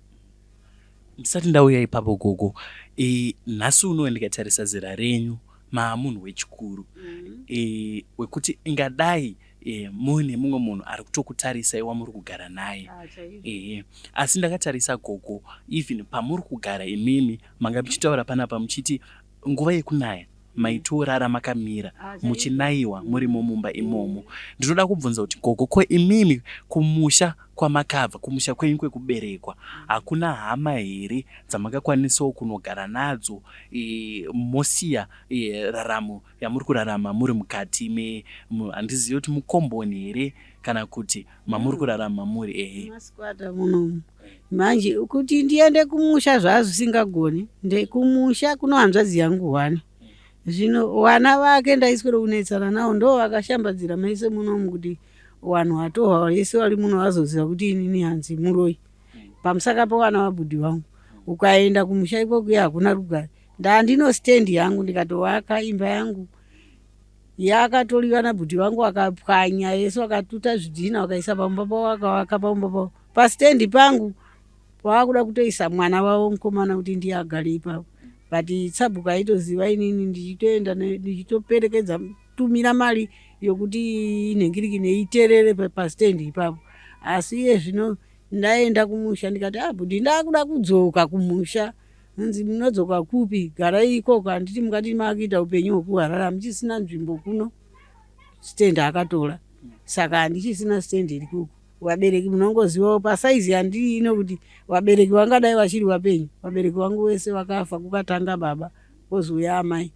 ndisati ndauya ipapo gogo e, nhasi unowe ndikatarisa zera renyu maamunhu wechikuru mm -hmm. e, wekuti ingadai e, muine mumwe munhu ari kutokutarisai wamuri kugara naye ah, e, asi ndakatarisa gogo even pamuri kugara imimi manga muchitaura panapa muchiti nguva yekunaya maitorara makamira ah, muchinaiwa murimo mumba imomo ndinoda kubvunza kuti gogo ko imimi kumusha kwamakabva kumusha kwenyu kwekuberekwa hakuna hama here dzamakakwanisawo kunogara nadzo e, mosiya e, raramo yamuri kurarama muri mukati me handizivi kuti mukomboni here kana kuti mamuri kurarama muri ehe masquatter munomu manje kuti ndiende kumusha zvazvisingagoni ndekumusha kuno hanzvadzi yangu hwani zvino vana vake ndaiswero kunetsana navo ndo vakashambadzira mese munomu kuti vanhu vatohwa vese vari muno vazoziva kuti inini hanzi muroyi pamusaka pevana vabhudhi vangu ukaenda kumusha ikokuya hakuna rugare ndandino stand yangu ndikatovaka imba yangu yakatoriwa nabhudhi vangu vakapwanya yese vakatuta zvidhina vakaisa pamba pavo vakavaka pamba pavo pastendi pangu pavakuda kutoisa mwana wavo mukomana kuti ndiye agare ipapo but sabhuku aitoziva inini ndichitoenda ndichitoperekedza tumira mari yokuti inhingirikine iterere pastendi ipapo asi iye zvino ndaenda kumusha ndikati ah bhudhi ndakuda kudzoka kumusha hanzi munodzoka kupi garai ikoko handiti mukati makuita upenyu hwekuharara hamuchisina nzvimbo kuno stand akatora saka handichisina stand iri kuko vabereki munongozivawo pasaizi yandiri ino kuti vabereki vangadai vachiri vapenyu vabereki vangu vese vakafa kukatanga baba kozouya amai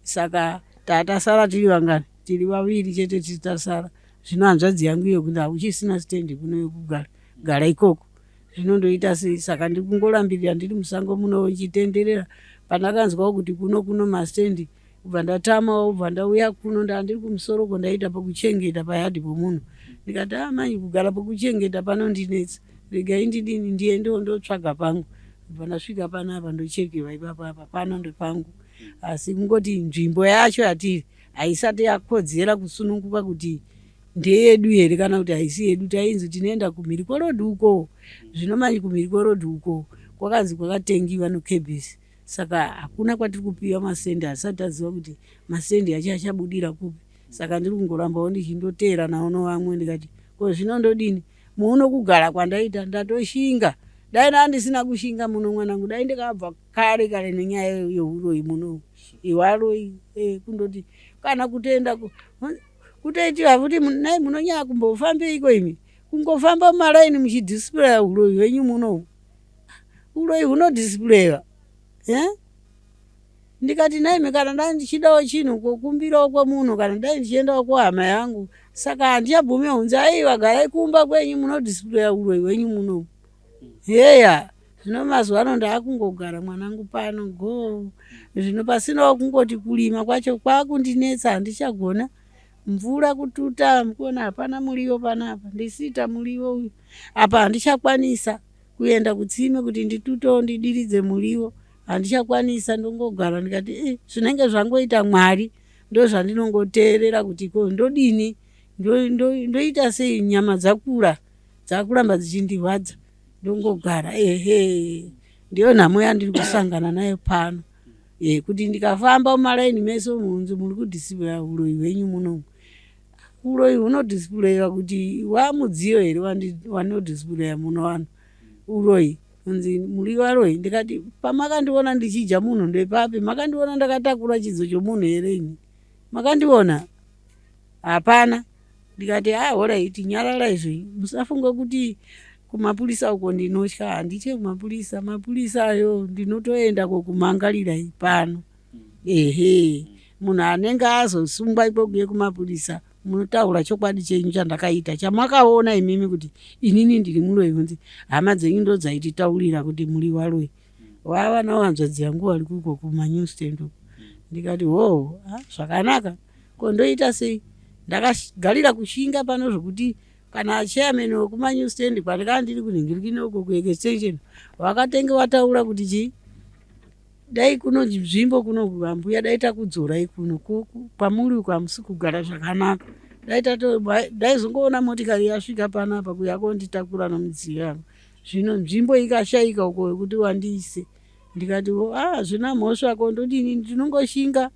saka tatasara tiri vangani tiri vaviri chete titasara zvino hanzvadzi yangu iyo kuti hauchisina stand kuno yekugara gara ikoko zvino ndoita sei saka ndiri kungorambirira ndiri musango muno ndichitenderera pandakanzwawo kuti kuno kuno mastendi kubva ndatamawo kubva ndauya kuno ndandiri kumusoro ko ndaita pokuchengeta payadhi pomunhu ndikati a ah, manje kugara pokuchengeta panondinetsa regai ndidini ndiendewo ndotsvaga pangu kubva ndasvika panapa ndochekewa ipapa apa pano ndepangu asi kungoti nzvimbo yacho yatiri haisati yakodzera kusununguka kuti ndeyedu here kana kuti haisi yedu tainzi tinoenda kumhiri kwerodhi uko zvino manje kumhiri kwerodhi uko kwakanzi kwakatengiwa nokbc saka hakuna kwatiri kupiwa masendi hatisati taziva kuti masendi acho achabudira kupi saka ndiri kungorambawo ndichindoteera nawo novamwe ndikati ko zvino ndodini Muno kugara kwandaita ndatoshinga. Dai ndandisina kushinga muno mwanangu dai ndikabva kare kare nenyaya yehuroyi muno. Iwaroi eh, kundoti kana kutoenda kutoitira futi nai munonyanya kumbofambeiko imi kungofamba mumaraini muchidisplaya huroyi hwenyu muno. Huroyi hunodisplayiwa eh? Ndikati nhaimi kana dai ndichidawo chinhu kukumbirawo kwemunhu kana dai ndichiendawo kuhama yangu saka handichabvumi hunzi aiwa garai kumba kwenyu munodisplaya uroyi hwenyu muno heya zvino mazuva ano ndaakungogara mwanangu pano go zvino pasinawo kungoti kurima kwacho kwakundinetsa handichagona mvura kututa mukuona hapana muriwo panapa ndisiita muriwo uyu apa handichakwanisa kuenda kutsime kuti nditutewo ndidiridze muriwo handichakwanisa ndongogara ndikati eh, zvinenge zvangoita mwari ndozvandinongoteerera kuti ko ndodini ndoita ndo, sei nyama dzakura dzakuramba dzichindirwadza ndongogara ehe ndiyo nhamo yandiri kusangana nayo pano e, kuti ndikafamba mumalaini mese munzi muri kudhisipura uroyi hwenyu munomu Uroyi hunodisplayiwa kuti wamudziyo here wanodisplaya muno vanhu uroyi kunzi muri varoyi ndikati pamakandiona ndichidya munhu ndepapi makandiona ndakatakura chidzo chomunhu here ini makandiona hapana ndikati a ah, horaiti nyararai zvenyu musafunga kuti kumapurisa uko ndinotya handitye kumapurisa mapurisa ayo ndinotoenda ko kumangarirai pano Ehe munhu anenge azosungwa ikoko kumapurisa munotaura chokwadi chenyu chandakaita chamakaona imimi kuti inini ndiri muroyi kunzi hama dzenyu ndodzaititaurira kuti muri varoyi wava nawanzvadzi yangu wari kuko kumanew stand uko ndikati hoo zvakanaka ko ndoita sei ndakagarira kushinga pano zvokuti kana chairman wekumanew stand kwandikanga ndiri kunhingirikini uko kuextension vakatenge vataura kuti chii Dai kuno nzvimbo kuno ambuya dai takudzorai kuno kwamuri uko hamusi kugara zvakanaka dai tato ndaizongoona motikari yasvika panapa kuya konditakura nomudziyo yangu zvino nzvimbo ikashaika uko yekuti wandiise ndikati ah hazvina mhosva ko ndodini ndinongoshinga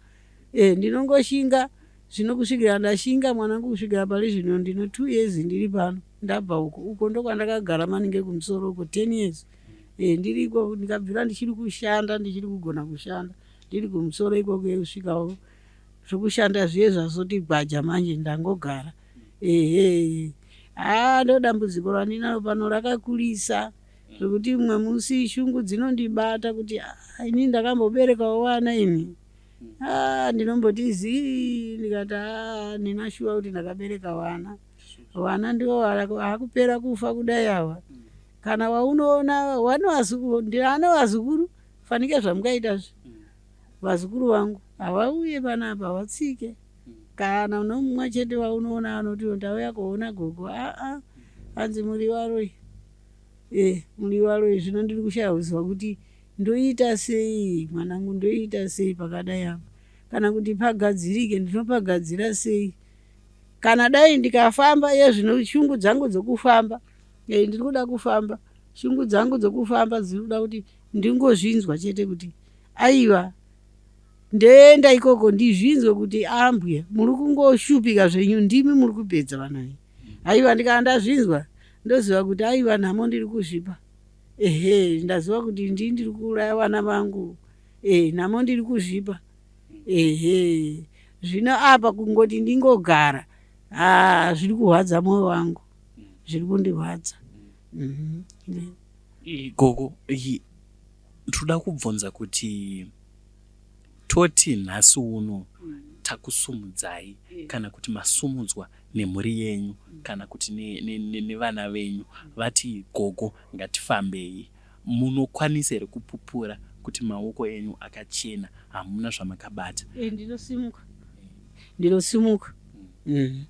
e ndinongoshinga zvino kusvikira ndashinga mwanangu kusvikira pari zvino ndino two years ndiri pano ndabva uko uko ndokwandakagara maningi kumusoro uko ten years Eh, ndiriko ndikabvira ndichiri kushanda ndichiri kugona kushanda ndiri kumusoro ikoko kusvikawo zvekushanda zviye zvazoti gwaja manje ndangogara ehe haa ndo dambudziko randinaro pano rakakurisa zvekuti mumwe musi shungu dzinondibata kuti ah, ini ndakamboberekawo vana ini ah, ndinomboti zii ndikati ah, ndina shuwa kuti ndakabereka vana vana ndivo akupera kufa kudai ava Kana waunoona wane vazukuru ndine vazukuru fanike zvamungaita zvi vazukuru vangu havauye panapa havatsike kana unomumwe chete waunoona anoti ndauya kuona gogo aa hanzi muri varoyi e muri varoyi zvino ndiri kushaya kuziva kuti ndoita sei mwanangu ndoita sei pakadai apa kana kuti pagadzirike ndinopagadzira sei kana dai ndikafamba iye zvino shungu dzangu dzokufamba Eh, ndiri kuda kufamba shungu dzangu dzokufamba dziri kuda kuti ndingozvinzwa chete kuti aiwa ndoenda ikoko ndizvinzwe kuti ambwe muri kungoshupika zvenyu ndimi muri kupedza vana venyu aiwa ndikana ndazvinzwa ndoziva kuti aiwa nhamo ndiri kuzvipa ehe ndaziva kuti ndii ndiri kuuraya vana vangu e nhamo ndiri kuzvipa ehe zvino apa kungoti ndingogara haa zviri kurwadza mwoyo wangu zviri kundirwadza mm -hmm. Gogo, ndoda kubvunza kuti toti nhasi uno takusumudzai kana kuti masumudzwa nemhuri yenyu kana kuti nevana venyu vati gogo ngatifambei munokwanisa here kupupura kuti maoko enyu akachena hamuna zvamakabata? Eh, ndinosimuka ndinosimuka mm.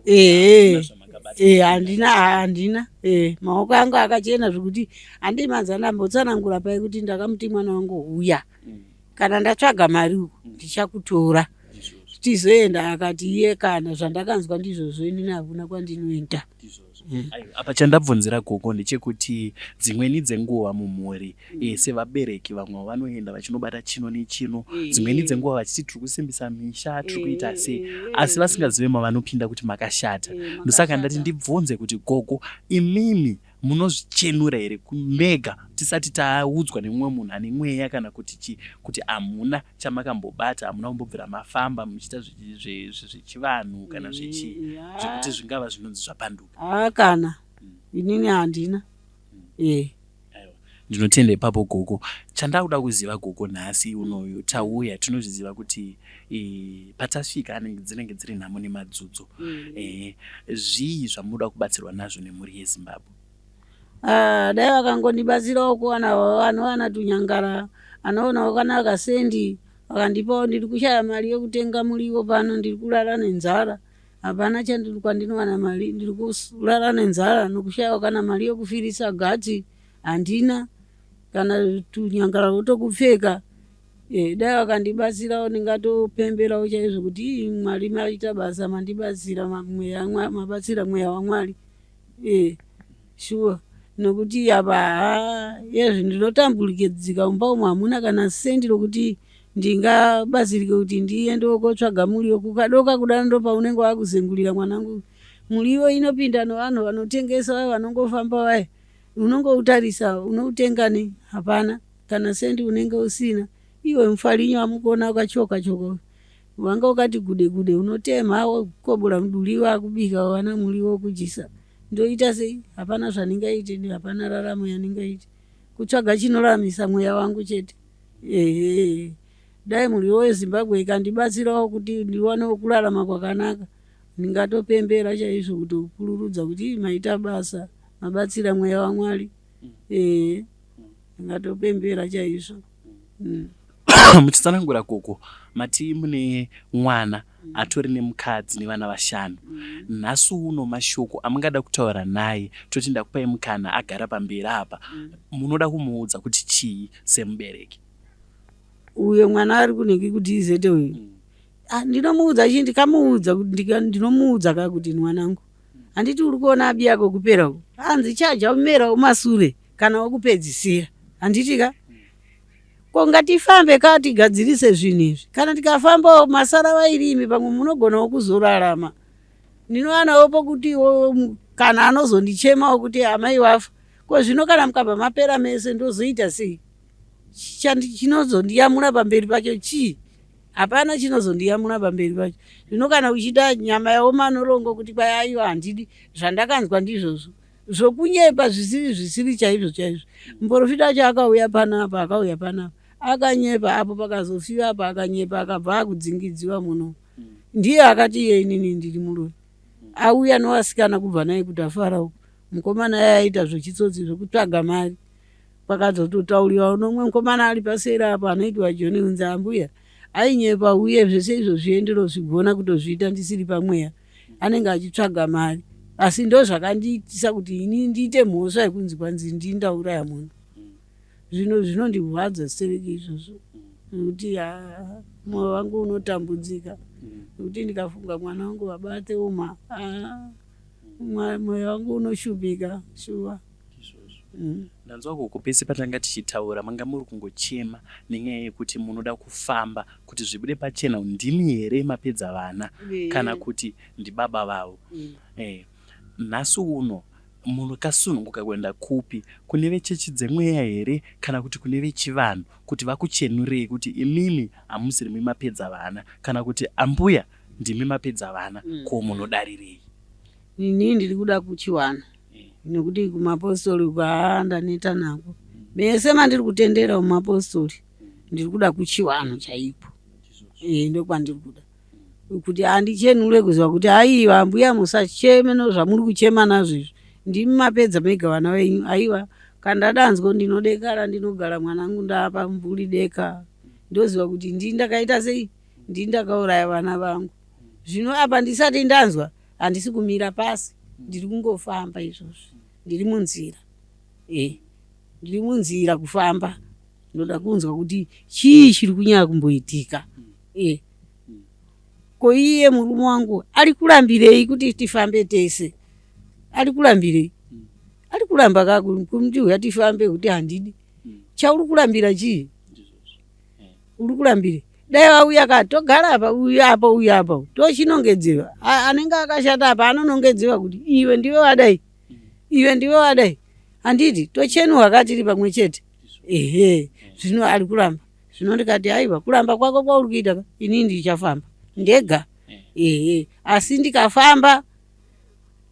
Eh, eh, handina handina eh, maoko angu akachena zvekuti handii manza ndambotsanangura pai kuti ndakamuti mwana wangu huya mm. kana ndatsvaga mari uku mm. ndichakutora. Tizoenda akati iye kana zvandakanzwa ndizvozvo inini hakuna kwandinoenda. Mm. Apa chandabvunzira gogo ndechekuti dzimweni dzenguva mumhuri mm. e, sevabereki vamwe vanoenda vachinobata chino nechino mm. dzimweni dzenguva vachiti tiri kusimbisa misha tiri kuita sei asi vasingazive mavanopinda kuti makashata ndosaka ndati ndibvunze kuti gogo imimi Munozvichenura here mega tisati taudzwa nemumwe munhu ane mweya kana kuti chii kuti hamuna chamakambobata, hamuna kumbobvira mafamba muchiita zvechivanhu kana zvechii zvekuti zvingava zvinonzi zvapanduka? Haa kana inini handina. Eh. Aiwa, ndinotenda ipapo gogo. Chandakuda kuziva gogo nhasi unoyu tauya tinozviziva kuti e, patasvika dzinenge dziri nhamo nemadzudzo mm. e, zvii zvamunoda kubatsirwa nazvo nemhuri yeZimbabwe? Ah, dai vakangondibatsirawo kuwana vanowana tunyangara anoonawo kana akasendi vakandipawo ndiri kushaya mari yekutenga muriwo pano ndiri kurara nenzara hapana chandiri kwandinowana mari ndiri kurara nenzara nokushayawo kana mari yekufirisa gatsi handina kana tunyangara wotokupfeka Eh, dai vakandibatsirawo ndingatopemberawo chaizvo kuti ii Mwari maita basa mandibatsira mweya mabatsira mweya waMwari eh, shuwa nokuti apa haa yezvi ndinotambulikidzika mumba umu hamuna kana sendi rokuti ndingabatsirike kuti ndiendewo kotsvaga muriwo kukadoka kudaro ndopaunenge wakuzengurira mwanangu muriwo inopinda nevanhu vanotengesa vaya vanongofamba vaya unongoutarisa unoutenga nei hapana Kana sendi unenge usina iwe mufarinyo amukuona wakachoka choka wanga ukati gude gude unotemha wokobura muduri wakubika wana muriwo wokujisa ndoita sei hapana zvandingaite hapana raramo yandingaite kutsvaga chinoramisa mweya wangu chete ehe dai muriwo wezimbabwe ikandibatsirawo kuti ndiwanewo kurarama kwakanaka ndingatopembera chaizvo kutopururudza kuti maita basa mabatsira mweya wamwari ehe Ndingatopembera chaizvo. Mm. Muchitsanangura gogo mati mune mwana mm. atori nemukadzi nevana vashanu mm. nhasi uno mashoko amungada kutaura naye toti ndakupai mukana agara pamberi apa mm. munoda kumuudza kuti chii semubereki uyo mwana ari kunenge kuti izete uyu mm. ah, ndinomuudza chii ndikamuudza ndinomuudza ka kuti mwanangu handiti uri kuona abi yako kupera uku hanzi chaja umera umasure kana wokupedzisira handiti ka ko ngatifambe ka tigadzirise zvinhu izvi kana tikafambawo masara vairi imi pamwe munogonawo kuzorarama ndinowanawo pokuti kana anozondichemawo kuti amai wafa ko zvino kana mukabva mapera mese ndozoita sei chinozondiyamura pamberi pacho chii hapana chinozondiyamura pamberi pacho zvino kana uchida nyama yaoma norongo kuti kwai aiwa handidi zvandakanzwa ndizvozvo zvokunyepa zvisiri zvisiri chaizvo chaizvo muprofita acho akauya panapa akauya panapa akanyepa apo pakazofiwa apa akanyepa akabva akudzingidziwa muno ndiye akati iye inini ndiri muroyi auya novasikana kubva naye kutafara uko mukomana aye aita zvechitsotsi zvekutsvaga mari Pakazototauriwa nomumwe mukomana ari paseri apo anoitwa John kunzi ambuya ainyepa uye zvese izvozvi ndinozvigona kutozviita ndisiri pamweya anenge achitsvaga mari asi ndozvakandiitisa kuti ini ndiite mhosva yekunzi kwanzi ndini ndauraya munhu zvino zvinondirwadza stereki izvozvo nekuti mwoyo wangu unotambudzika nekuti ndikafunga mwana wangu vabate uma mwoyo wangu unoshupika shuwa Izvozvo. Mm. Ndanzwa gogo pese patanga tichitaura manga muri kungochema nenyaya yekuti munoda kufamba kuti zvibude pachena ndimi here mapedza vana kana kuti ndibaba vavo. Mm. Eh, nhasi uno munokasununguka kuenda kupi kune vechechi dzemweya here kana kuti kune vechivanhu kuti vakuchenurei kuti imimi hamusirimi mapedza vana kana kuti ambuya ndimi mapedza vana mm. ko munodarirei? Ini ndiri kuda kuchiwana nekuti kumapostori uko haa ndaneta nako mese mandiri kutendera mumapostori ndiri kuda kuchivanhu chaipo ee ndokwandiri kuda kuti handichenure kuziva kuti aiwa ambuya musacheme nozvamuri kuchema nazvo izvi ndimi mapedza mega vana venyu aiwa kandadanzwo ndinodekara ndinogara mwanangu ndapa mvuri deka ndoziva kuti ndii ndakaita sei ndii ndakauraya vana vangu zvino apa ndisati ndanzwa handisi kumira pasi ndiri kungofamba izvozvi ndiri munzira e ndiri munzira kufamba ndoda kunzwa kuti chii chiri kunyaya kumboitika e Ko iye murume wangu ari kurambirei kuti tifambe tese? Ari kurambirei? Ari kuramba ka kumuti uya tifambe kuti handidi. Chauri kurambira chii? Uri kurambire? Dai vauya ka togara apa uyu apa uyu apa tochinongedzewa. Anenge akashata apa anonongedzewa kuti iwe ndiwe wadai. Iwe ndiwe wadai. Handiti tochenuwa ka tiri pamwe chete. Ehe, zvino ari kuramba. Zvino ndikati aiwa kuramba kwako kwauri kuita ka inini ndichafamba ndega. Ehe, asi ndikafamba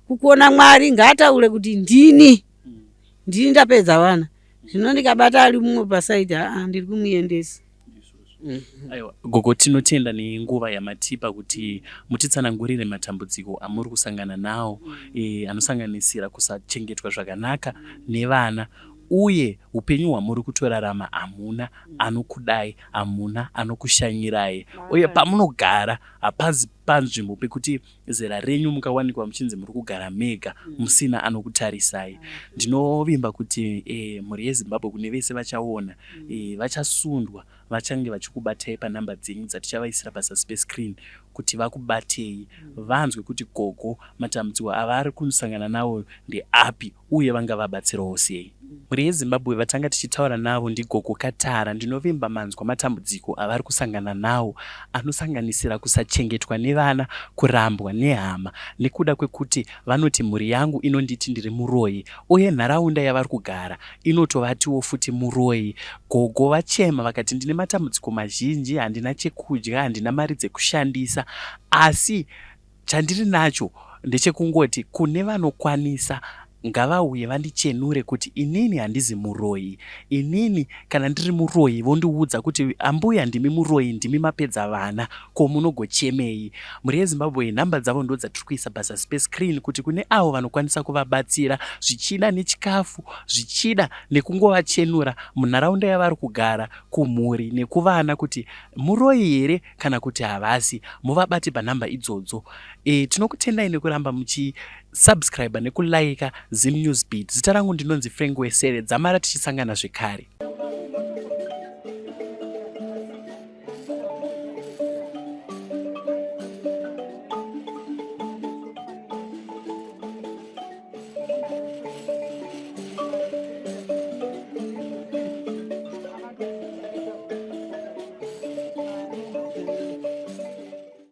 kukona Mwari ngaataure kuti ndini ndini ndapedza vana. Zvino ndikabata ari mumwe pasaidi aa ndiri kumuendesa. Aiwa gogo, tinotenda nenguva yamatipa kuti mutitsanangurire matambudziko amuri kusangana nawo anosanganisira kusachengetwa zvakanaka nevana uye upenyu hwamuri kutorarama hamuna anokudai, hamuna anokushanyirai, uye pamunogara hapazi panzvimbo pekuti zera renyu mukawanikwa muchinzi muri kugara mega musina anokutarisai. Ndinovimba kuti mhuri yeZimbabwe kune vese vachaona vachasundwa vachange vachikubatai panhamba dzenyu dzatichavaisira pazasi pescreen kuti vakubatei vanzwe kuti gogo matambudziko avari kusangana nawo ndeapi uye vangavabatsirawo sei. Mhuri yeZimbabwe vatanga tichitaura navo ndiGogo Katara. Ndinovimba manzwa matambudziko avari kusangana nawo anosanganisira kusachengetwa nevana, kurambwa nehama nekuda kwekuti vanoti mhuri yangu inonditi ndiri muroyi uye nharaunda yavari kugara inotovatiwo futi muroyi. Gogo vachema vakati ndine matambudziko mazhinji, handina chekudya, handina mari dzekushandisa asi Chandiri nacho ndechekungoti kune vanokwanisa ngavauye vandichenure kuti inini handizi muroyi. Inini kana ndiri muroyi vondiudza kuti ambuya ndimi muroyi ndimi mapedza vana ko munogochemei. Mhuri yeZimbabwe nhamba dzavo ndodzatiri kuisa pazasi pescreen kuti kune avo vanokwanisa kuvabatsira zvichida nechikafu zvichida nekungovachenura munharaunda yavari kugara kumhuri nekuvana kuti muroyi here kana kuti havasi muvabate panhamba idzodzo. E, tinokutendai nekuramba muchi subscribe nekulaika Zim News Beat. Zita rangu ndinonzi Frank Wesere, dzamara tichisangana zvekare.